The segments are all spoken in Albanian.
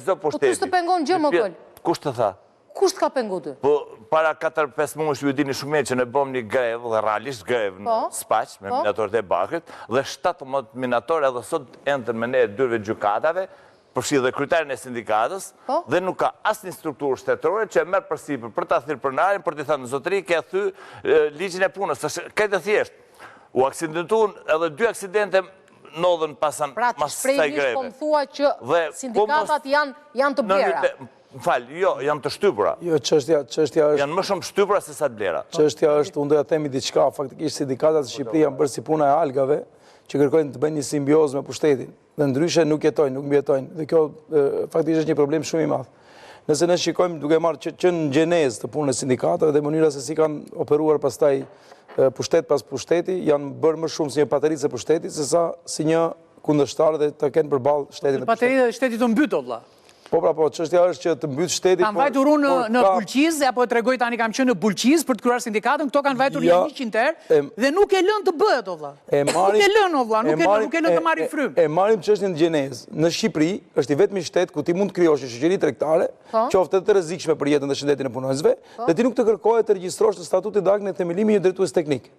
çdo pushteti. Po ty s'të pengon gjë mo Kol. Kush të tha? Kush të ka pengu ty? Po para 4-5 muajsh ju e dini shumë mirë që ne bëmë një grevë dhe realisht grevë në po. Spaç me po. minatorët e bakrit dhe 17 minatorë edhe sot enden me ne dyerve gjykatave, përfshi dhe kryetarin e sindikatës po. dhe nuk ka asnjë strukturë shtetërore që e merr përsipër për ta thirrë pronarin për t'i thënë zotëri ke thy ligjin e punës. Është krejt e thjeshtë. U aksidentun edhe dy aksidente ndodhën pas pra, mas kësaj greve. Pra, po më thua që po sindikatat janë të blera. Më fal, jo, janë të shtypura. Jo, çështja, çështja është... Janë më shumë të shtypura se sa të blera. Çështja është, unë doja të themi diçka, faktikisht sindikatat në Shqipëri janë bërë si puna e algave, që kërkojnë të bëjnë një simbiozë me pushtetin, dhe ndryshe nuk jetojnë, nuk mbijetojnë, dhe kjo faktikisht është një problem shumë i madh. Nëse ne shikojmë duke marrë që, që në gjenezë të punës sindikatave dhe mënyra se si kanë operuar pastaj pushtet pas pushteti, janë bërë më shumë si një patericë e pushtetit, se sa si një kundërshtar dhe të kenë përballë shtetin e pushtetit. Patericë e shtetit të mbyt, o vlla. Po pra po, çështja është që të mbyt shteti, Kam vajtur unë në Bulqizë, apo e tregoj tani kam qenë në Bulqizë për të krijuar sindikatën, këto kanë vajtur një 100 herë dhe nuk e lënë të bëhet o vlla. Nuk e lënë o vlla, nuk e lënë, nuk e lënë të marrë frymë. E marrim çështjen në gjenezë. Në Shqipëri është i vetmi shtet ku ti mund të krijosh një shoqëri tregtare, po. qoftë edhe të rrezikshme për jetën dhe shëndetin e punonjësve, po. dhe ti nuk të kërkohet të regjistrosh në statutin dhe aktin e themelimit një drejtues teknik.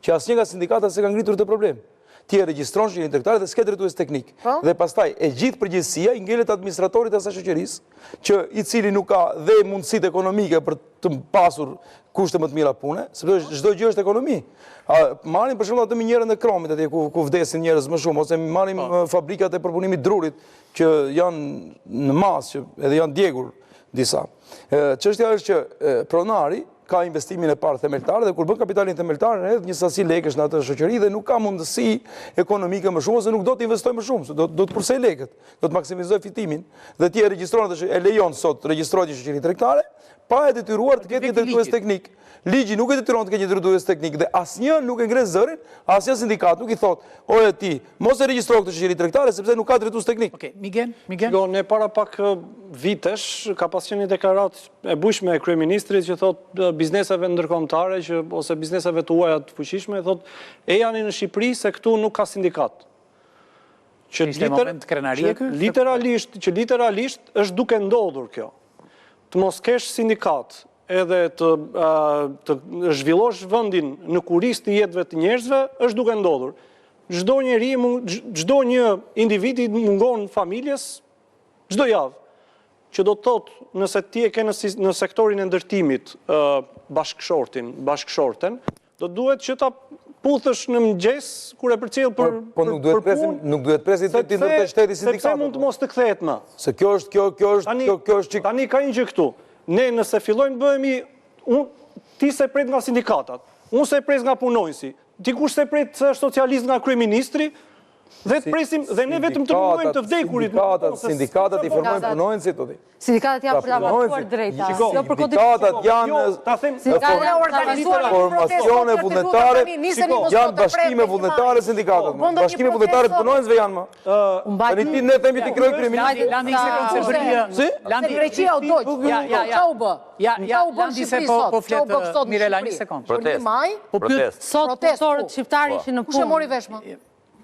Që asnjë nga sindikatat s'e ka ngritur këtë problem. Ti e regjistron shoqërinë tregtare dhe s'ke drejtues teknik. Po. Dhe pastaj e gjithë përgjegjësia i ngelet administratorit të asaj shoqërisë, që i cili nuk ka dhe mundësitë ekonomike për të pasur kushte më të mira pune, sepse çdo gjë është ekonomi. A, marrim për shembull atë minierën e kromit atje ku ku vdesin njerëz më shumë ose marrim po. fabrikat e përpunimit drurit që janë në masë që edhe janë djegur disa. Çështja është që pronari ka investimin e parë themeltar dhe kur bën kapitalin themeltar hedh një sasi lekësh në atë shoqëri dhe nuk ka mundësi ekonomike më shumë ose nuk do të investojë më shumë, se do do të kursejë lekët, do të maksimizojë fitimin dhe ti e regjistron atë e lejon sot regjistrohet një shoqëri tregtare pa e detyruar të ketë një drejtues teknik. Ligji nuk e detyron të ketë një drejtues teknik dhe asnjë nuk e ngre zërin, asnjë sindikatë nuk i thotë, "Ore ti, mos e regjistro këtë shoqëri tregtare sepse nuk ka drejtues teknik." Okej, Migen, Migen. Jo, ne para pak vitesh ka pas qenë një deklaratë e bujshme e kryeministrit që thotë bizneseve ndërkombëtare që ose bizneseve të huaja të fuqishme thotë ejani në Shqipëri se këtu nuk ka sindikatë. Që ishte liter, moment krenarie ky? Literalisht, që literalisht është duke ndodhur kjo. Të mos kesh sindikatë edhe të të zhvillosh vendin në kurriz të jetëve të njerëzve është duke ndodhur. Çdo njeri, çdo një individ i mungon familjes çdo javë. Që do të thotë, nëse ti e ke në në sektorin e ndërtimit bashkëshortin, bashkëshorten, do të duhet që ta puthësh në mëngjes kur e përcjell për po nuk duhet presim, nuk duhet presim të të ndërtojë shteti sindikatën. Sepse mund të mos të kthehet më. Se kjo është kjo kjo është kjo kjo është çik. Tani ka një gjë këtu. Ne nëse fillojmë të bëhemi unë ti s'e pret nga sindikatat, unë s'e pres nga punonjësi, dikush s'e pret se është socialist nga kryeministri, Dhe të presim, dhe ne vetëm të numërojmë të vdekurit. Sindikatat, sindikatat i formojnë punonjësit, të di. Sindikatat janë për të avancuar drejta. Jo për Sindikatat janë jo, ta them, formacione vullnetare, janë bashkime vullnetare sindikatat. Po, bashkime vullnetare të punonjësve janë më. Tani ti ne themi ti krijoi kryeministri. Landi një sekondë se bëri. Si? Landi Greqia u dogj. Ja, ja, ja. Ça u bë? Ja, ja, Landi se po po flet Mirela një sekondë. Protestë. Po pyet sot punëtorët shqiptarë ishin në punë. Kush e mori vesh më?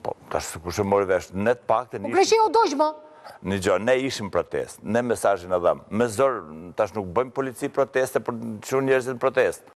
Po, tash kush e mori vesh, ne të paktën po, ishim... Po Greqia u dogj më? Një gjë, ne ishim protestë, ne mesazhin e dhamë. Me zor, tash nuk bëjmë polici proteste për të çuar njerëzit në protestë.